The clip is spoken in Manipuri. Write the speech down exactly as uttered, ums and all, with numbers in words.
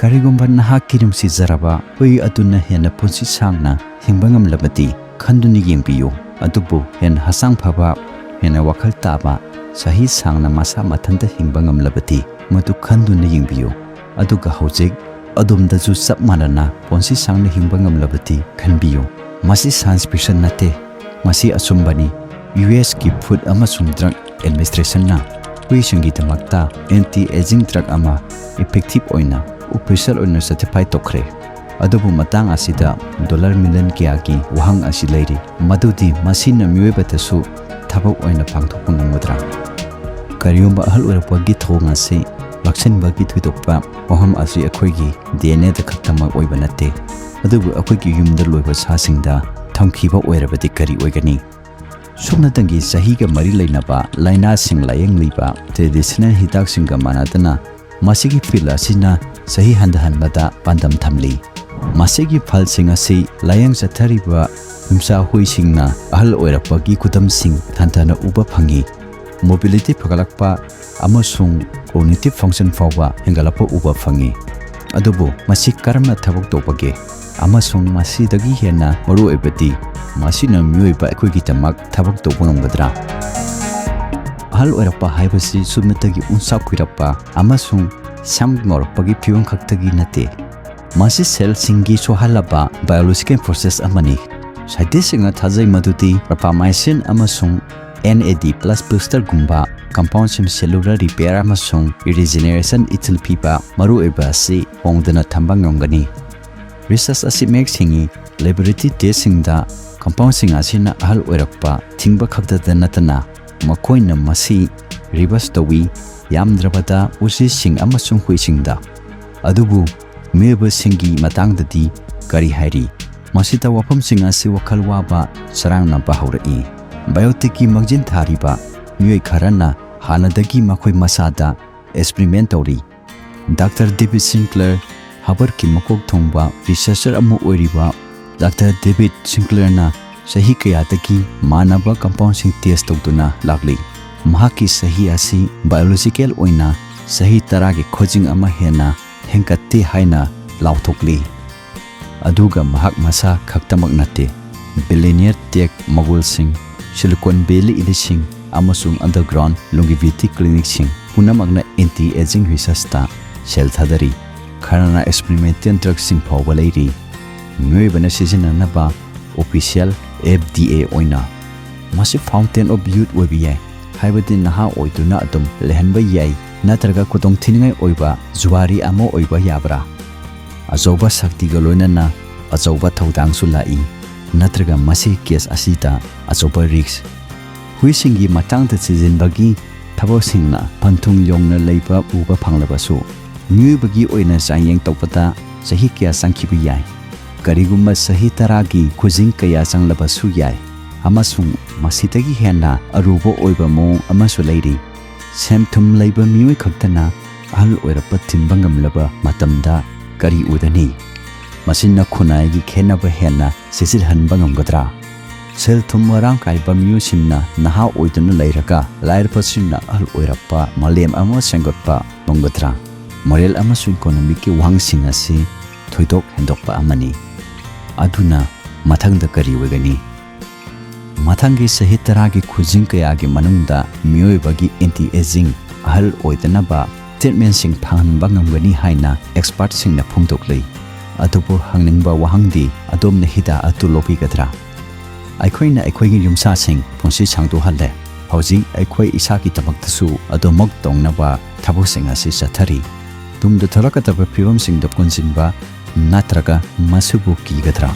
ꯀꯔꯤꯒꯨꯝꯕ ꯅꯍꯥꯛꯀꯤ ꯅꯨꯡꯁꯤꯖꯔꯕ ꯍꯨꯏ ꯑꯗꯨꯅ ꯍꯦꯟꯅ ꯄꯨꯟꯁꯤ ꯁꯥꯡꯅ ꯍꯤꯡꯕ ꯉꯝꯂꯕꯗꯤ ꯈꯟꯗꯨꯅ ꯌꯦꯡꯕꯤꯌꯨ꯫ ꯑꯗꯨꯕꯨ ꯍꯦꯟꯅ ꯍꯛꯆꯥꯡ ꯐꯕ, ꯍꯦꯟꯅ ꯋꯥꯈꯜ ꯇꯥꯕ, ꯆꯍꯤ ꯁꯥꯡꯅ ꯃꯁꯥ ꯃꯊꯟꯇ ꯍꯤꯡꯕ ꯉꯝꯂꯕꯗꯤ ꯃꯗꯨ ꯈꯟꯗꯨꯅ ꯌꯦꯡꯕꯤꯌꯨ꯫ ꯑꯗꯨꯒ ꯍꯧꯖꯤꯛ ꯑꯗꯣꯝꯗꯁꯨ ꯆꯞ ꯃꯥꯟꯅꯅ ꯄꯨꯟꯁꯤ ꯁꯥꯡꯅ ꯍꯤꯡꯕ ꯉꯝꯂꯕꯗꯤ ꯈꯟꯕꯤꯌꯨ꯫ ꯃꯁꯤ ꯁꯥꯏꯟꯁ ꯐꯤꯛꯁꯟ ꯅꯠꯇꯦ, ꯃꯁꯤ ꯑꯆꯨꯝꯕꯅꯤ꯫ ꯌꯨ ꯑꯦꯁꯀꯤ ꯐꯨꯗ ꯑꯃꯁꯨꯡ ꯗ꯭ꯔꯒ ꯑꯦꯗꯃꯤꯅꯤꯁꯇ꯭ꯔꯦꯁꯟꯅ ꯍꯨꯏꯁꯤꯡꯒꯤꯗꯃꯛꯇ ꯑꯦꯟꯇꯤ ꯑꯦꯖꯤꯡ ꯗ꯭ꯔꯒ ꯑꯃ ꯏꯐꯦꯛꯇꯤꯚ ꯑꯣꯏꯅ ꯑꯣꯐꯤꯁꯤꯌꯦꯜ ꯑꯣꯏꯅ ꯁꯔꯇꯤꯐꯥꯏ ꯇꯧꯈ꯭ꯔꯦ꯫ ꯑꯗꯨꯕꯨ ꯃꯇꯥꯡ ꯑꯁꯤꯗ ꯗꯣꯂꯔ ꯃꯤꯂꯤꯌꯟ ꯀꯌꯥꯒꯤ ꯋꯥꯍꯪ ꯑꯁꯤ ꯂꯩꯔꯤ, ꯃꯗꯨꯗꯤ ꯃꯁꯤꯅ ꯃꯤꯑꯣꯏꯕꯗꯁꯨ ꯊꯕꯛ ꯑꯣꯏꯅ ꯄꯥꯡꯊꯣꯛꯄ ꯉꯝꯒꯗ꯭ꯔꯥ? ꯀꯔꯤꯒꯨꯝꯕ ꯑꯍꯜ ꯑꯣꯏꯔꯛꯄꯒꯤ ꯊꯧꯑꯣꯡ ꯑꯁꯤ ꯂꯥꯛꯁꯤꯟꯕꯒꯤ ꯊꯣꯏꯗꯣꯛꯄ ꯋꯥꯐꯝ ꯑꯁꯤ ꯑꯩꯈꯣꯏꯒꯤ ꯗꯤ ꯑꯦꯟ ꯑꯦꯗ ꯈꯛꯇꯃꯛ ꯑꯣꯏꯕ ꯅꯠꯇꯦ, ꯑꯗꯨꯕꯨ ꯑꯩꯈꯣꯏꯒꯤ ꯌꯨꯝꯗ ꯂꯣꯏꯕ ꯁꯥꯁꯤꯡꯗ ꯊꯝꯈꯤꯕ ꯑꯣꯏꯔꯕꯗꯤ ꯀꯔꯤ ꯑꯣꯏꯒꯅꯤ? ꯁꯨꯞꯅꯇꯪꯒꯤ ꯆꯍꯤꯒ ꯃꯔꯤ ꯂꯩꯅꯕ ꯂꯥꯏꯅꯥꯁꯤꯡ ꯂꯥꯌꯦꯡꯂꯤꯕ ꯇ꯭ꯔꯦꯗꯤꯁꯅꯦꯜ ꯍꯤꯗꯥꯛꯁꯤꯡꯒ ꯃꯥꯟꯅꯗꯅ, ꯃꯁꯤꯒꯤ ꯐꯤꯜꯗ ꯑꯁꯤꯅ ꯆꯍꯤ ꯍꯟꯊꯍꯟꯕꯗ ꯄꯥꯟꯗꯝ ꯊꯝꯂꯤ꯫ ꯃꯁꯤꯒꯤ ꯐꯜꯁꯤꯡ ꯑꯁꯤ ꯂꯥꯌꯦꯡ ꯆꯠꯊꯔꯤꯕ ꯌꯨꯝꯁꯥ ꯍꯨꯏꯁꯤꯡꯅ ꯑꯍꯜ ꯑꯣꯏꯔꯛꯄꯒꯤ ꯈꯨꯗꯝꯁꯤꯡ ꯍꯟꯊꯅ ꯎꯕ ꯐꯪꯏ꯫ ꯃꯣꯕꯤꯂꯤꯇꯤ ꯐꯒꯠꯂꯛꯄ ꯑꯃꯁꯨꯡ ꯀꯣꯒꯅꯤꯇꯤꯚ ꯐꯪꯁꯟ ꯐꯥꯎꯕ ꯍꯦꯟꯒꯠꯂꯛꯄ ꯎꯕ ꯐꯪꯏ꯫ ꯑꯗꯨꯕꯨ ꯃꯁꯤ ꯀꯔꯝꯅ ꯊꯕꯛ ꯇꯧꯕꯒꯦ? ꯑꯃꯁꯨꯡ ꯃꯁꯤꯗꯒꯤ ꯍꯦꯟꯅ ꯃꯔꯨꯑꯣꯏꯕꯗꯤ, ꯃꯁꯤꯅ ꯃꯤꯑꯣꯏꯕ ꯑꯩꯈꯣꯏꯒꯤꯗꯃꯛ ꯊꯕꯛ ꯇꯧꯕ ꯉꯝꯒꯗ꯭ꯔꯥ? ꯑꯍꯜ ꯑꯣꯏꯔꯛꯄ ꯍꯥꯏꯕꯁꯤ ꯁꯨꯞꯅꯇꯒꯤ ꯎꯟꯁꯥ ꯀꯨꯏꯔꯛꯄ ꯑꯃꯁꯨꯡ ꯁꯝ ꯉꯧꯔꯛꯄꯒꯤ ꯐꯤꯕꯝ ꯈꯛꯇꯒꯤ ꯅꯠꯇꯦ꯫ ꯃꯁꯤ ꯁꯦꯜꯁꯤꯡꯒꯤ ꯁꯣꯛꯍꯜꯂꯕ ꯕꯥꯏꯑꯣꯂꯣꯖꯤꯀꯦꯜ ꯄ꯭ꯔꯣꯁꯦꯁ ꯑꯃꯅꯤ꯫ ꯁꯥꯏꯟꯇꯤꯁꯁꯤꯡꯅ ꯊꯥꯖꯩ ꯃꯗꯨꯗꯤ rapamycin ꯑꯃꯁꯨꯡ ꯑꯦꯟ ꯑꯦ ꯗꯤ ꯄ꯭ꯂꯁ ꯕꯨꯁꯇꯔꯒꯨꯝꯕ ꯀꯝꯄꯥꯎꯟꯁꯤꯡ ꯁꯦꯂꯨꯂꯔ ꯔꯤꯄꯦꯌꯔ ꯑꯃꯁꯨꯡ ꯔꯤꯖꯦꯅꯦꯔꯦꯁꯟ ꯏꯊꯤꯜ ꯄꯤꯕ ꯃꯔꯨꯑꯣꯏꯕ ꯑꯁꯤ ꯍꯣꯡꯗꯅ ꯊꯝꯕ ꯉꯝꯒꯅꯤ꯫ ꯔꯤꯁꯔꯆ ꯑꯁꯤ ꯃꯌꯦꯛ ꯁꯦꯡꯏ, ꯂꯦꯕꯣꯔꯦꯇꯔꯤ ꯇꯦꯁꯁꯤꯡꯗ ꯀꯝꯄꯥꯎꯟꯁꯤꯡ ꯑꯁꯤꯅ ꯑꯍꯜ ꯑꯣꯏꯔꯛꯄ ꯊꯤꯡꯕ ꯈꯛꯇꯗ ꯅꯠꯇꯅ, ꯃꯈꯣꯏꯅ ꯃꯁꯤ ꯔꯤꯚꯔꯁ ꯇꯧꯏ, ꯌꯥꯝꯗ꯭ꯔꯕꯗ ꯎꯆꯤꯁꯤꯡ ꯑꯃꯁꯨꯡ ꯍꯨꯏꯁꯤꯡꯗ꯫ ꯑꯗꯨꯕꯨ ꯃꯤꯑꯣꯏꯕꯁꯤꯡꯒꯤ ꯃꯇꯥꯡꯗꯗꯤ ꯀꯔꯤ ꯍꯥꯏꯔꯤ? ꯃꯁꯤꯗ ꯋꯥꯐꯝꯁꯤꯡ ꯑꯁꯤ ꯋꯥꯈꯜ ꯋꯥꯕ ꯆꯔꯥꯡꯅꯕ ꯍꯧꯔꯛꯏ꯫ ꯕꯥꯏꯑꯣꯇꯤꯛꯀꯤ ꯃꯥꯡꯖꯤꯟ ꯊꯥꯔꯤꯕ ꯃꯤꯑꯣꯏ ꯈꯔꯅ ꯍꯥꯟꯅꯗꯒꯤ ꯃꯈꯣꯏ ꯃꯁꯥꯗ ꯑꯦꯛꯁꯄꯔꯤꯃꯦꯟ ꯇꯧꯔꯤ꯫ ꯗꯥꯛꯇꯔ ꯗꯦꯕꯤꯗ ꯁꯤꯟꯀ꯭ꯂꯦꯌꯔ, ꯍꯥꯔꯕꯔꯗꯀꯤ ꯃꯀꯣꯛ ꯊꯣꯡꯕ ꯔꯤꯁꯔꯆꯔ ꯑꯃ ꯑꯣꯏꯔꯤꯕ ꯗꯥꯛꯇꯔ ꯗꯦꯕꯤꯗ ꯁꯤꯟꯀ꯭ꯂꯦꯌꯔꯅ ꯆꯍꯤ ꯀꯌꯥꯗꯒꯤ ꯃꯥꯟꯅꯕ ꯀꯝꯄꯥꯎꯟꯁꯤꯡ ꯇꯦꯁ ꯇꯧꯗꯨꯅ ꯂꯥꯛꯂꯤ꯫ ꯃꯍꯥꯛꯀꯤ ꯆꯍꯤ ꯑꯁꯤ ꯕꯥꯏꯑꯣꯂꯣꯖꯤꯀꯦꯜ ꯑꯣꯏꯅ ꯆꯍꯤ ꯇꯔꯥꯒꯤ ꯈꯣꯏꯖꯤꯡ ꯑꯃ ꯍꯦꯟꯅ ꯍꯦꯟꯒꯠꯇꯦ ꯍꯥꯏꯅ ꯂꯥꯎꯊꯣꯛꯂꯤ꯫ ꯑꯗꯨꯒ ꯃꯍꯥꯛ ꯃꯁꯥ ꯈꯛꯇꯃꯛ ꯅꯠꯇꯦ, billionaire tech mogulꯁꯤꯡ, Silicon Valley eliteꯁꯤꯡ ꯑꯃꯁꯨꯡ underground longevity clinicꯁꯤꯡ ꯄꯨꯝꯅꯃꯛꯅ anti-aging researchꯇ ꯁꯦꯜ ꯊꯥꯗꯔꯤ꯫ ꯈꯔꯅ experimental drugꯁꯤꯡ ꯐꯥꯎꯕ ꯂꯩꯔꯤ꯫ ꯃꯤꯑꯣꯏꯕꯅ ꯁꯤꯖꯤꯟꯅꯅꯕ official F D A ꯑꯣꯏꯅ꯫ ꯃꯁꯤ fountain of youth ꯑꯣꯏꯕ ꯌꯥꯏ, ꯍꯥꯏꯕꯗꯤ ꯅꯍꯥ ꯑꯣꯏꯗꯨꯅ ꯑꯗꯨꯝ ꯂꯩꯍꯟꯕ ꯌꯥꯏ, ꯅꯠꯇ꯭ꯔꯒ ꯈꯨꯗꯣꯡꯊꯤꯅꯤꯡꯉꯥꯏ ꯑꯣꯏꯕ ꯖꯨꯋꯥꯔꯤ ꯑꯃ ꯑꯣꯏꯕ ꯌꯥꯕ꯭ꯔꯥ? ꯑꯆꯧꯕ ꯁꯛꯇꯤꯒ ꯂꯣꯏꯅꯅ ꯑꯆꯧꯕ ꯊꯧꯗꯥꯡꯁꯨ ꯂꯥꯛꯏ, ꯅꯠꯇ꯭ꯔꯒ ꯃꯁꯤ case ꯑꯁꯤꯗ ꯑꯆꯧꯕ risk? ꯍꯨꯏꯁꯤꯡꯒꯤ ꯃꯇꯥꯡꯗ ꯊꯤꯖꯤꯟꯕꯒꯤ ꯊꯕꯛꯁꯤꯡꯅ ꯄꯟꯊꯨꯡ ꯌꯧꯅ ꯂꯩꯕ ꯎꯕ ꯐꯪꯂꯕꯁꯨ, ꯃꯤꯑꯣꯏꯕꯒꯤ ꯑꯣꯏꯅ ꯆꯥꯡꯌꯦꯡ ꯇꯧꯕꯗ ꯆꯍꯤ ꯀꯌꯥ ꯆꯪꯈꯤꯕ ꯌꯥꯏ꯫ ꯀꯔꯤꯒꯨꯝꯕ ꯆꯍꯤ ꯇꯔꯥꯒꯤ ꯈꯨꯖꯤꯡ ꯀꯌꯥ ꯆꯪꯂꯕꯁꯨ ꯌꯥꯏ, ꯑꯃꯁꯨꯡ ꯃꯁꯤꯗꯒꯤ ꯍꯦꯟꯅ ꯑꯔꯨꯕ ꯑꯣꯏꯕ ꯃꯑꯣꯡ ꯑꯃꯁꯨ ꯂꯩꯔꯤ꯫ ꯁꯦꯟ ꯊꯨꯝ ꯂꯩꯕ ꯃꯤꯑꯣꯏ ꯈꯛꯇꯅ ꯑꯍꯜ ꯑꯣꯏꯔꯛꯄ ꯊꯤꯡꯕ ꯉꯝꯂꯕ ꯃꯇꯝꯗ ꯀꯔꯤ ꯎꯗꯅꯤ? ꯃꯁꯤꯅ ꯈꯨꯟꯅꯥꯏꯒꯤ ꯈꯦꯠꯅꯕ ꯍꯦꯟꯅ ꯆꯦꯠꯁꯤꯜꯍꯟꯕ ꯉꯝꯒꯗ꯭ꯔꯥ? ꯁꯦꯜ ꯊꯨꯝ ꯃꯔꯥꯡ ꯀꯥꯏꯕ ꯃꯤꯑꯣꯏꯁꯤꯡꯅ ꯅꯍꯥ ꯑꯣꯏꯗꯨꯅ ꯂꯩꯔꯒ ꯂꯥꯏꯔꯕꯁꯤꯡꯅ ꯑꯍꯜ ꯑꯣꯏꯔꯛꯄ ꯃꯥꯂꯦꯝ ꯑꯃ ꯁꯦꯝꯒꯠꯄ ꯉꯝꯒꯗ꯭ꯔꯥ? Moral ꯑꯃꯁꯨꯡ economicꯀꯤ ꯋꯥꯍꯪꯁꯤꯡ ꯑꯁꯤ ꯊꯣꯏꯗꯣꯛ ꯍꯦꯟꯗꯣꯛꯄ ꯑꯃꯅꯤ꯫ ꯑꯗꯨꯅ ꯃꯊꯪꯗ ꯀꯔꯤ ꯑꯣꯏꯒꯅꯤ? ꯃꯊꯪꯒꯤ ꯆꯍꯤ ꯇꯔꯥꯒꯤ ꯈꯨꯖꯤꯡ ꯀꯌꯥꯒꯤ ꯃꯅꯨꯡꯗ ꯃꯤꯑꯣꯏꯕꯒꯤ anti-aging, ꯑꯍꯜ ꯑꯣꯏꯗꯅꯕ treatmentꯁꯤꯡ ꯐꯪꯍꯟꯕ ꯉꯝꯒꯅꯤ ꯍꯥꯏꯅ expertꯁꯤꯡꯅ ꯐꯣꯡꯗꯣꯛꯂꯤ꯫ ꯑꯗꯨꯕꯨ ꯍꯪꯅꯤꯡꯕ ꯋꯥꯍꯪꯗꯤ, ꯑꯗꯣꯝꯅ ꯍꯤꯗꯥꯛ ꯑꯗꯨ ꯂꯧꯕꯤꯒꯗ꯭ꯔꯥ? ꯑꯩꯈꯣꯏꯅ ꯑꯩꯈꯣꯏꯒꯤ ꯌꯨꯝꯁꯥꯁꯤꯡ ꯄꯨꯟꯁꯤ ꯁꯥꯡꯗꯣꯛꯍꯜꯂꯦ꯫ ꯍꯧꯖꯤꯛ ꯑꯩꯈꯣꯏ ꯏꯁꯥꯒꯤꯗꯃꯛꯇꯁꯨ ꯑꯗꯨꯃꯛ ꯇꯧꯅꯕ ꯊꯕꯛꯁꯤꯡ ꯑꯁꯤ ꯆꯠꯊꯔꯤ꯫ ꯇꯨꯡꯗ ꯊꯣꯔꯛꯀꯗꯕ ꯐꯤꯕꯝꯁꯤꯡꯗ ꯀꯣꯟꯁꯤꯟꯕ ꯅꯠꯇ꯭ꯔꯒ ꯃꯁꯤꯕꯨ ꯀꯤꯒꯗ꯭ꯔꯥ?